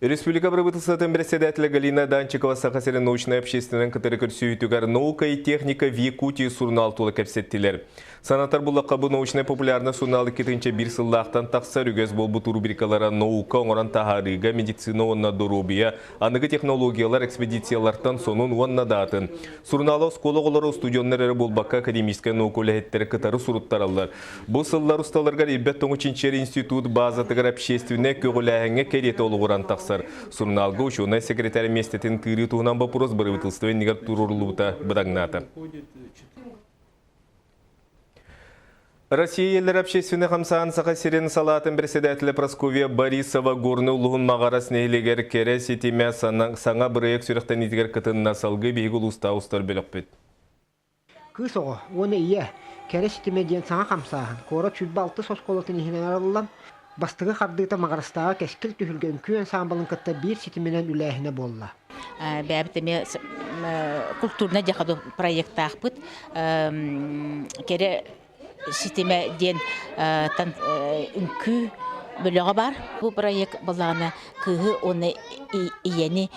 Республика Бырабыыталыстыбатын председателэ Галина Данчикова Саха сирин научнай общественнай кытары көрсүһүүтүгэр «Наука и техника в Якутии» сурунаал тула кэпсэттилэр. Санатар буллахха, бу научнай популярный сурунаал 2001 сыллаахтан тахсар үгэс буолбут рубрикалара наука оҥорон таһаарыыга, медицина уонна доруобуйа, аныгы технологиялар экспедициялартан сонун уонна даатын. Сурунаалы оскуола оҕолоро устудьуоннар эрэ буолбакка, академическай наука үлэһиттэрэ кытары суруттараллар. Бу сыллар усталарыгар Ирбэт тоҥу чинчийэр институт баазатыгар общественнай көҕүлээһиҥҥэ кэриэтэ олоҕуран тахсар. Сурунаалга учуонай секретарь миэстэтин тыырыы туһунан боппуруос бырабыыталыстыба иннигэр туруоруллубута быдаҥнаата. Россия еллер общественный хамсаан Саха сирин салаатын председателэ Прасковья Борисова Горный улуһун Маҕарас нэһилиэгэр кэрэ ситимэ саҥа бырайыак сүрэхтэниитигэр кытынна салгыы биһиги улуустаа устар бөлөхпүт. Кыыс оҕо уонна ийэ кэрэ ситимэ диэн саҥа хамсааһын куорат 26 оскуолатын иһинэн арыллан, бастакы хардыыта Маҕарастааҕы Кэскил түһүлгэ үҥкүү ансаамбылын кытта биир ситиминэн үлээһинэ буолла. Бэйэбит эмиэ культурнай дьахаду проектаахпыт кэрэ ситимэ диэн үҥкүү бөлөҕө баар. Бу проект былаана кыыһы уонна ийэни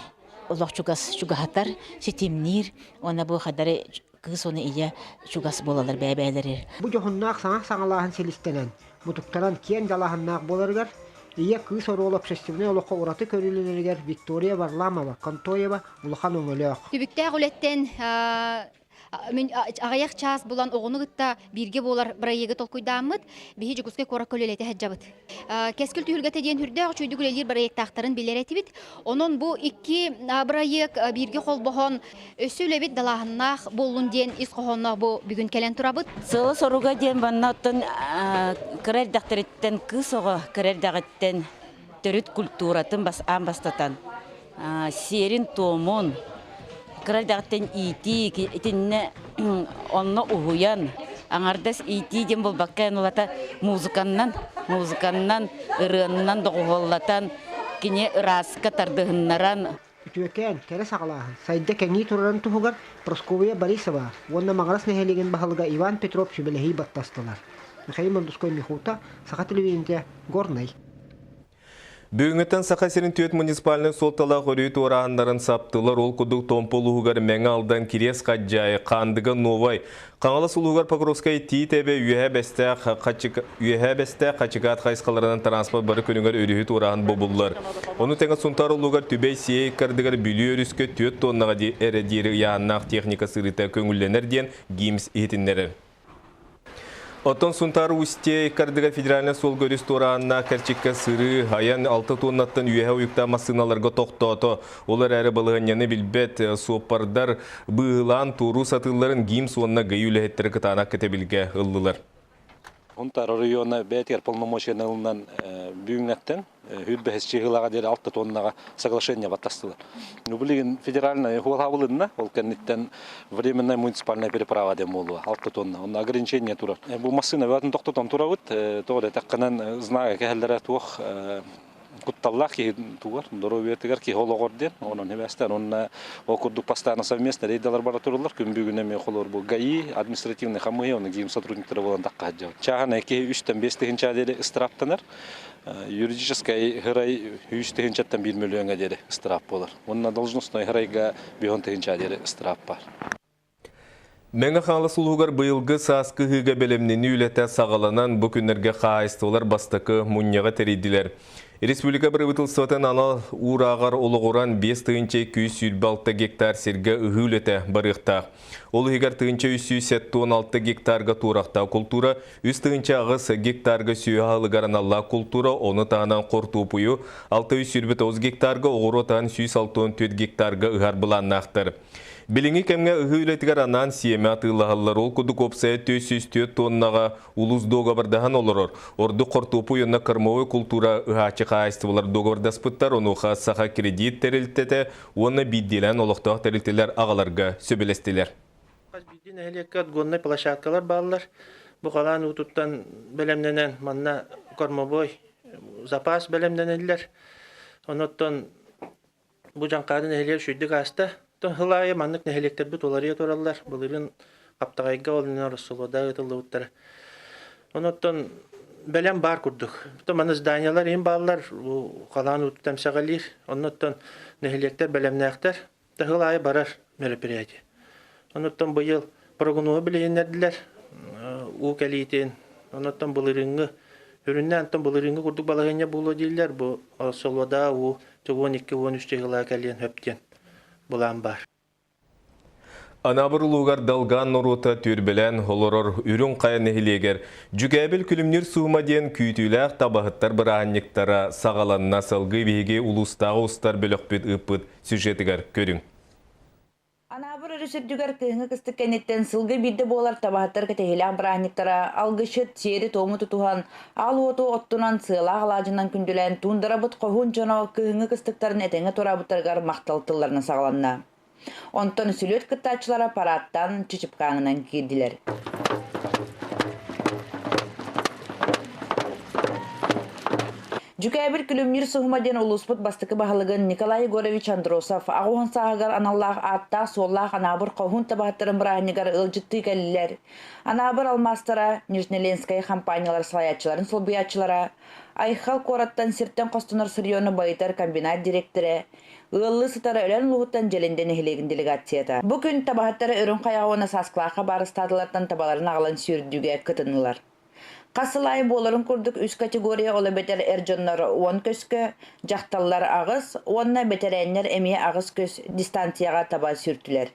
олох чугас чугаһатар, ситимниир уонна бу хадары кыыс уонна ийэ чугас буолалар бэйэ-бэйэлэригэр. Бу дьоһуннаах саҥа саҥалааһын силистэнэн, мутуктанан киэҥ далааһыннаах буоларыгар ийэ кыыс оруола общественнай олоххо ураты көрүлүнэригэр Виктория Варламова, Контоева улахан өҥөлөөх. Түбүктээх үлэттэн Мин аҕыйах чаас булан оҕону кытта бииргэ буолар бырайыагы толкуйдааммыт, биһи Дьокуускай куоракка үлэлэтэ сылдьабыт. Кэскил түһүлгэтэ диэн үрдээх үчүгэйдик үлэлиир бырайыактаахтарын билэр этибит. Онон бу икки бырайыак бииргэ холбоһон өссө үлэбит далааһыннаах буоллун диэн ис хоһоонноох бу бүгүн кэлэн турабыт. Сыала-соруга диэн манна оттон кыра эрдэхтэриттэн кыыс оҕо кыра эрдэҕиттэн төрүт культуратын бас аан бастатан сиэрин-туомун кыра эрдэҕиттэн иитии итиннэ онно уһуйан аҥардас иитии диэн буолбакка ылата музыканнан музыканнан ырыаннан доҕуһуоллатан кини ырааска тардыһыннаран Үтүөкээн, кэрэ саҕалааһын, сайда кэҥии турарын туһугар Прасковья Борисова уонна Маҕарас нэһилиэгин баһылыга Иван Петров сүбэлэһии баттастылар. Михаил Мордуской Михута, Саха телевидениетэ, Горнай. Бүгүҥҥүттэн Саха сирин түөрт муниципальнай суолталаах өрүү туорааһыннарын саптылар. Ол курдук Томпо улууһугар Мэҥэ Алдан, Кириэс Хадьаайы, Хаандыга Новай, Хаҥалас улууһугар Покровскай, Тиит Эбэ, Үөһээ Бэстээх, Үөһээ Бэстээх, Хачыкаат хайысхаларынан транспорт бары күнүгэр өрүһү туорааһын бобуллар. Ону тэҥэ Сунтаар улууһугар Түбэй Сиэй ыккардыгар Бүлүү өрүскэ 4 тоннаҕа эрэ диэри ыйааһыннаах техника сырыыта көҥүллэнэр диэн ГИМС иһитиннэрэр. Оттон Сунтаар Устье ыккардыгар федеральнай суолга өрүс туорааннаах кэрчиккэ сырыы, айан 6 тоннаттан үөһэ уйуктаах массыыналарга тохтоото. Ол эрээри балаһыанньаны билбэт суоппардар быыһылаан туоруу сатыылларын ГИМС уонна ГАИ үлэһиттэрэ кытаанах кэтэбилгэ ыллылар. Сунтаар оройуона бэйэтигэр полномочияны ылынан бүгүҥҥэттэн Хүрбэһис чыһылаҕа диэри алта тоннаҕа соглашение баттастылар. Ну, билигин федеральный хуолхабылынна, ол кэнниттэн временная муниципальная переправа диэн буолуо, алта тонна. Онно ограничение турар. Бу массыына бөҕөтүн тохтотон турабыт, тоҕо да тэххэнэн знага кэһэллэрэ туох кутталлаах киһи тугар, доруобуйатыгар киһи олоҕор диэн, онон хибэстэн, онно ол курдук постоянно совместно рейдалар бара тураллар, күн бүгүн эмиэ холор бу ГАИ, административный хамыһы, оны ГИМ сотрудниктары болан тахха сылдьабыт. Чааһынай киһи үстэн бес тыһынча диэри ыстырааптанар, Юридическай һырай үс тыһыынчаттан биир мөлүйүөҥҥэ диэри ыстыраап буолар. Уонна должностной һырайга бион тыһыынча диэри ыстыраап бар. Мэҥэ Хаҥалас улууһугар быйылгы сааскы ыһыыга бэлэмнэнии үлэтэ саҕаланан, бу күннэргэ хаһаайыстыбалар бастакы мунньаҕы тэрийдилэр. Республика бырабыыталыстыбатын анал уурааҕар олоҕуран 5226 гектар сиргэ ыһыы үлэтэ барыахтаах. Ол иһигэр 1376 гектарга туорахтаах култуура, 3,8 гектарга сүөһү аһылыгар аналлаах култуура, ону таһынан хортуопуйу 629 гектарга, оҕуруот аһын 164 гектарга ыһар былааннаахтар. Билиҥҥи кэмҥэ ыһыы үлэтигэр анаан сиэмэ атыылаһаллар. Ол курдук уопсайа 404 тоннаҕа улуус дуогабардаһан олорор. Ордук хортуопуй уонна кормовой култуура ыһааччы хаһаайыстыбалар дуогабардаспыттар. Онуоха Саха кредит тэрилтэтэ уонна биирдиилээн олохтоох тэрилтэлэр аҕаларга сөбүлэстилэр. Хас биирдии нэһилиэккэ отгоннай площадкалар бааллар. Бу халаан уутуттан бэлэмнэнэн манна кормовой запас бэлэмнэниллэр. Онуттан бу Дьаҥхаады нэһилиэк үчүгэйдик ааста. Оттон сыл аайы маннык нэһилиэктэрбит уларыйа тураллар. Былырыын Хаптаҕайга ол иннинэ Ороссолуода ыытыллыбыттара. Онуттан бэлэм баар курдук. Маны зданиялар иһин бааллар, бу халаан ууту эмсэҕэлиир. Оннуттан нэһилиэктэр бэлэмнээхтэр. Таһыл аайы барар мероприятие. Онуттан быйыл прогнозу билиһиннэрдилэр уу кэлиитин. Онуттан былырыыҥҥы үрүннээн онтон былырыыҥҥы курдук балаһыанньа буолуо дииллэр. Бу Солода уу 12-13 чыһылаа кэлиэн сөп диэн былаан баар. Анаабыр улуугар Долгаан норуота түөрбэлээн олорор Үрүҥ Хайа нэһилиэгэр Дьүкээбил күлүмнүүр суума диэн күүтүүлээх табаһыттар бырааһынньыктара саҕаланна. Салгыы биһиги улуустааҕы устар бөлөхпүт ыыппыт сюжетыгар көрүҥ. Анаабыр өрүс үрдүгэр кыһыҥҥы кыстык кэнниттэн сылга биирдэ буолар табаһыттар кэтэһиилээх бырааһынньыктара алгысчыт сиэри-туому тутуһан, аал уоту оттунан, сыалаах алаадьынан күндүлээн туундарабыт хоһуун дьоно кыһыҥҥы кыстыктарын этэҥҥэ туораабыттарыгар махтал тылларынан саҕаланна. Онтон сүлүөт кыттааччылара параадтаан Чычыпкааҥынан киирдилэр. Дьүкээбил Күлүмнүүр суһума диэн улууспут бастакы баһылыгын Николай Егорович Андросов аҕыс сааһыгар аналлаах ааттаах-суоллаах Анаабыр хоһуун табаһыттарын бырааһынньыгар ыалдьыттыы кэллилэр. Анаабыр алмаастара, Нижнеленскэй компаниялар салайааччыларын солбуйааччылара, Айхал куораттан сиртэн хостонор сырьену байытар комбинат дириэктэрэ, Ыаллыы сытар Өлөөн улууһуттан Дьэлиндэ нэһилиэгин делегацията. Бу күн табаһыттара Үрүҥ Хайаҕа уонна Сааскылаахха баар ыстаадалартан табаларын аҕалан сүүрдүүгэ кытыннылар. Хас сыл аайы буоларын курдук үс категория ол эбэтэр эр дьоннор уон көскө, дьахталлар аҕыс уонна бэтэрээннэр эмиэ аҕыс көс дистанцияҕа таба сүүртүлэр.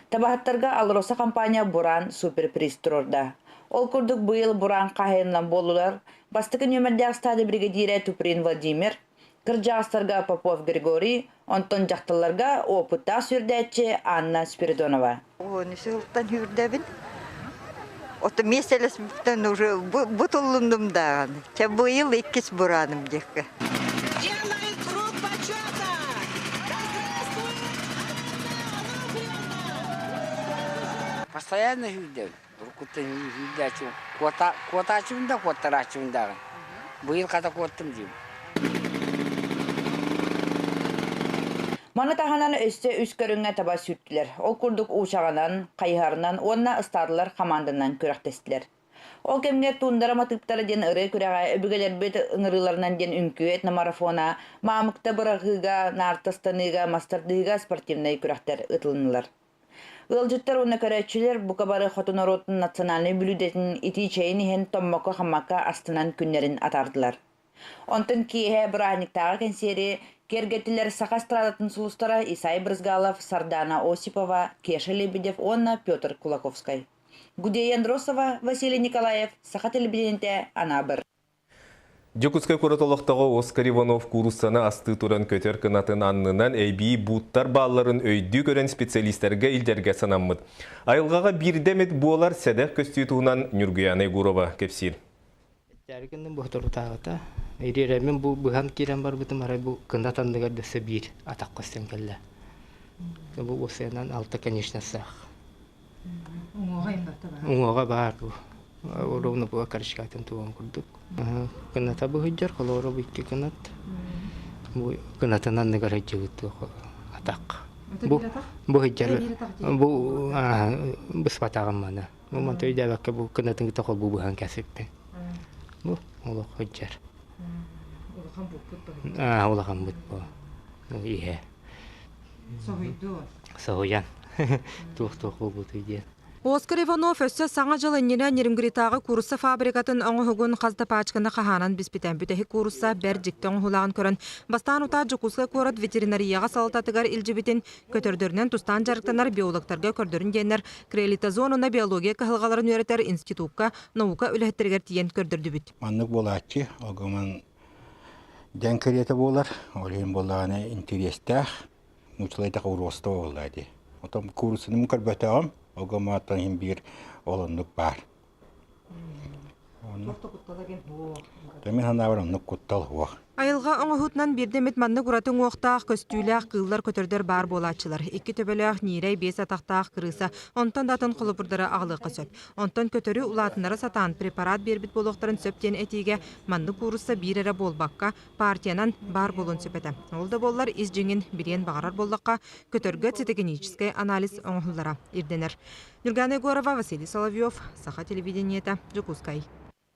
Табаһыттарга АЛРОСА компания Буран суперприз туруорда. Ол курдук быйыл Буран хаһайынынан буоллулар. Бастакы нүөмэрдээх стадия бригадирэ Туприн Владимир, Кырдьаҕастарга Попов Григорий, онтон дьахталларга опыттаах сүүрдээччи Анна Спиридонова. Уон сылтан сүүрдэбин. Ото миэстэлэспиттэн уже бутуллундум даҕаны. Чэ быйыл иккис бураным диэккэ. Делает круг почета! Да здравствует Постоянно сүүрдэбин. Уруккуттан сүүрдээччим. Куотааччыбын да куоттарааччыбын даҕаны. Быйыл хата куоттум диим. Маны таһынан өссө үс көрүҥҥэ таба сүүртүлэр. Ол курдук уучаҕынан, хайыһарынан уонна ыстаадалар хамаанданан күрэхтэстилэр. Ол кэмҥэ Туундара матыыптара диэн ырыа күрэҕэ өбүгэлэрбит ыҥырыыларынан диэн үҥкүү этномарафона, маамыкта быраҕыыга, наартастаныыга, мастардыыга спортивнай күрэхтэр ыытылыннылар. Ыалдьыттар уонна көрөөччүлэр бука бары хоту норуотун национальнай бүлүүдэтин итии чэйин иһэн томмокко-хаммакка астынан күннэрин атаардылар. Онтон киэһэ бырааһынньыктааҕы кэнсиэри киэргэттилэр саха эстрадатын сулустара Исай Брызгалов, Сардана Осипова, Кеша Лебедев уонна Петр Кулаковскай. Гудея Андросова, Василий Николаев, Саха телевидениетэ, Анаабыр. Дьокуускай куорат олохтооҕо Оскар Иванов кууруссаны астыы туран көтөр кынатын аннынан эбии бууттар баалларын өйдүү көрөн специалистарга илдьэргэ санаммыт. Айылҕаҕа биирдэ эмит буолар сэдэх көстүү туһунан Ньургуйаана Егорова кэпсиир. Этээри гынным бу соторутааҕыта. Ириэрэммин бу быһан киирэн барбытым арай бу кынат анныгар дөссө биир атах көстөн кэллэ. Бу уопсайынан алта конечностаах. Уҥуоҕа имбатта баар. Уҥуоҕа баар бу. Ровно була карачкатын туган курдук. Кыната быһыдьар, холоро бу икки кынат. Бу кынатын анныгар сылдьыбыт атах. Бу бу сылдьар бу быспатаҕым маны. Бу манта өйдөөбөккө бу кынатын кытта холбуу быһан кэсиппин. Бу олох сылдьар. Улахан буппут бу. Аа, улахан бут бу. Иһэ. Соһуйду. Соһуйан. Туох-туох буолбутуй диэн. Оскар Иванов өссө Саҥа дьыл иннинэ Нерингритааҕы куурусса фабрикатын оҥоһугун хас да паачканы хаһаанан биспитэ. Бүтэһик куурусса бэрт дьикти оҥоһулааҕын көрөн, бастаан утаа Дьокуускай куорат ветеринарияҕа салалтатыгар илдьибитин, көтөрдөрүнэн тустаан дьарыктанар биологтарга көрдөрүн диэннэр криолитозон уонна биология кыһалҕаларын үөрэтэр институкка наука үлэһиттэригэр тиийэн көрдөрдүбүт. Маннык буолааччы, огоман дьаҥ кэриэтэ буолар, ол иһин буоллаҕына интэриэстээх, нууччалыы уруоста буолла дии. Отон кууруссаны көрбөтөҕүм, огомоттон иһин биир ол оннук баар. Мин санаабар оннук куттал суох. Айылҕа оҥоһуутунан биирдэ эмит маннык ураты уҥуохтаах, көстүүлээх кыыллар-көтөрдөр баар буолааччылар. Икки төбөлөөх, ньиирэй, биэс атахтаах кырыыса, онтон да атын холобурдары аҕалыахха сөп. Онтон көтөрү улаатыннара сатаан препарат биэрбит буолуохтарын сөп диэн этиигэ маннык куурусса биир эрэ буолбакка, партиянан баар буолуон сөп этэ. Ол да буоллар ис дьиҥин билиэн баҕарар буоллахха, көтөргө цитогеническэй анализ оҥоһуллара ирдэнэр. Нюргана Егорова, Василий Соловьев, Саха телевидениета, Дьокуускай.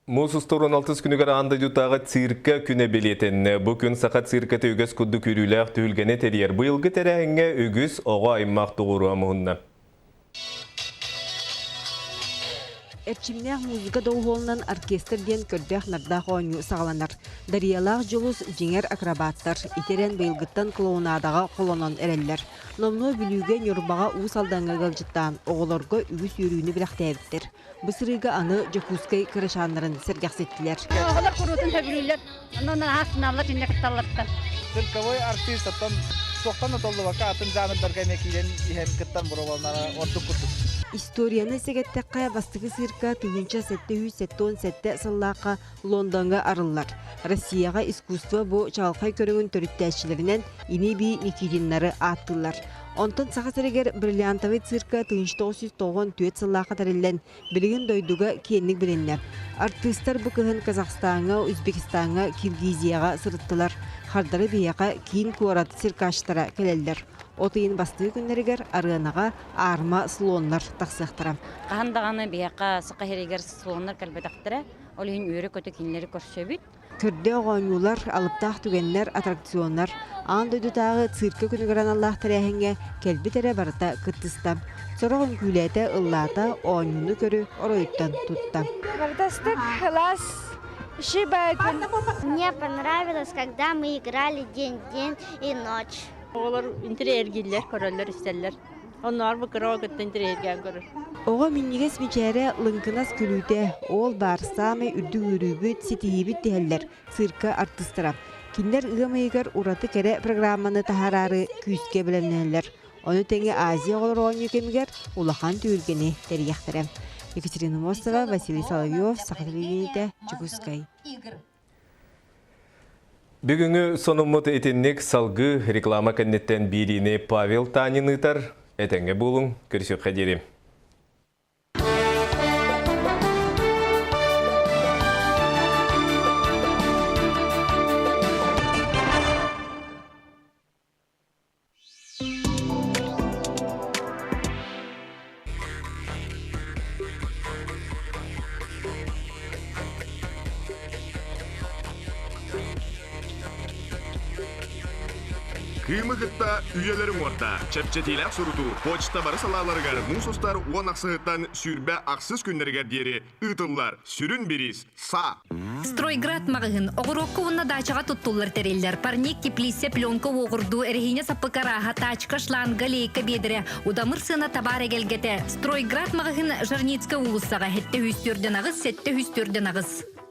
Муус устар 16 күнүгэр аан дойдутааҕы циркэ күнэ бэлиэтэннэ. Бу күн саха циркэтэ үгэс курдук үөрүүлээх түһүлгэни тэрийэр. Быйылгы тэрээһиҥҥэ үгүс оҕо аймах тоҕуоруһа муһунна. Эрчимнээх музыка доҕуһуолунан оркестр диэн көрдөөх-нардаах оонньуу саҕаланар. Дариялаах Дьулус дьиҥэр акробаттар, итирэн быйылгыттан клоунадаҕа холонон эрэллэр. Номнуо Бүлүүгэ, Ньурбаҕа, Уус Алдаҥҥа ыалдьыттаан, оҕолорго үгүс үөрүүнү бэлэхтээбиттэр. Бу сырыыга аны Дьокуускай кырачааннарын сэргэхситтилэр. Оҕолор куруутун сөбүлүүллэр. Онон ааһыналлар, иннэ кытталлартан. Цирковой артист оттон туохтан да толлубакка атын жанрдарга эмиэ киирэн иһэн кыттан боруобаланара ордук курдук. Историяны сэгэттэххэ, бастакы цирка 1777 сыллаахха Лондоҥҥа арыллар. Россияҕа искусство бу чаҕылхай көрүҥүн төрүттээччилэринэн ини-бии Никитиннары ааттыыллар. Онтон Саха сиригэр бриллиантовый цирка 1994 сыллаахха тэриллэн, билигин дойдуга киэҥник билиннэ. Артыыстар бу кыһын Казахстаҥҥа, Узбекистаҥҥа, Киргизияҕа сырыттылар. Хардары биһиэхэ киин куорат циркачтара кэлэллэр. От ыйын бастакы күннэригэр арыанаҕа аарма слоннар тахсыахтара. Хаһан даҕаны биһиэхэ Саха сиригэр слоннар кэлбэтэхтэрэ. Ол иһин үөрэ-көтө кинилэри көрсөбүт. Көрдөөх оонньуулар, алыптаах түгэннэр, аттракционнар аан дойдутааҕы циркэ күнүгэр аналлаах тэрээһиҥҥэ кэлбит эрэ барыта кыттыста. Сорох үҥкүүлээтэ, ыллаата, оонньууну көрү оройуттан тутта. Мне понравилось, когда мы играли день-день и ночь. Оҕолор интириэһиргииллэр, көрөллөр, истэллэр. Оннооҕор бу кыра оҕо кытта интэриэһиргээн көрөр. Оҕо минньигэс мичээрэ, лыҥкынас күлүүтэ, ол баар саамай үрдүк үөрүүбүт, ситиһиибит дэһэллэр циркэ артыыстара. Кинилэр ыам ыйыгар ураты кэрэ программаны таһаараары күүскэ бэлэмнэнэллэр. Ону тэҥэ Азия оҕолор оонньуу кэмигэр улахан түһүлгэни тэрийиэхтэрэ. Екатерина Мостова, Василий Соловьев, Саха телевидениетэ, Дьокуускай. Бүгүҥҥү сонуммут итинник салгыы реклама кэнниттэн биэриини Павел Танин ыытар. Этэҥҥэ буолуҥ, көрсүөххэ диэри. Кыымы кытта үйэлэрин уорда. Чэпчэтиилээх сурутуу почта бары салааларыгар муус устар уон ахсыһыттан сүүрбэ ахсыс күннэригэр диэри ыытыллар. Сүрүн бириис Са. Стройград маҕаһыын оҕуруокка уонна даачаҕа туттуллар тэриллэр. Парник, теплица, пленка уоҕурдуу, эрэһиинэ саппыка арааһа, тачка, шланга, лейка биэдэрэ, удамыр сыана табаар эгэлгэтэ. Стройград маҕаһыын Жарницкая уулуссаҕа 748 748.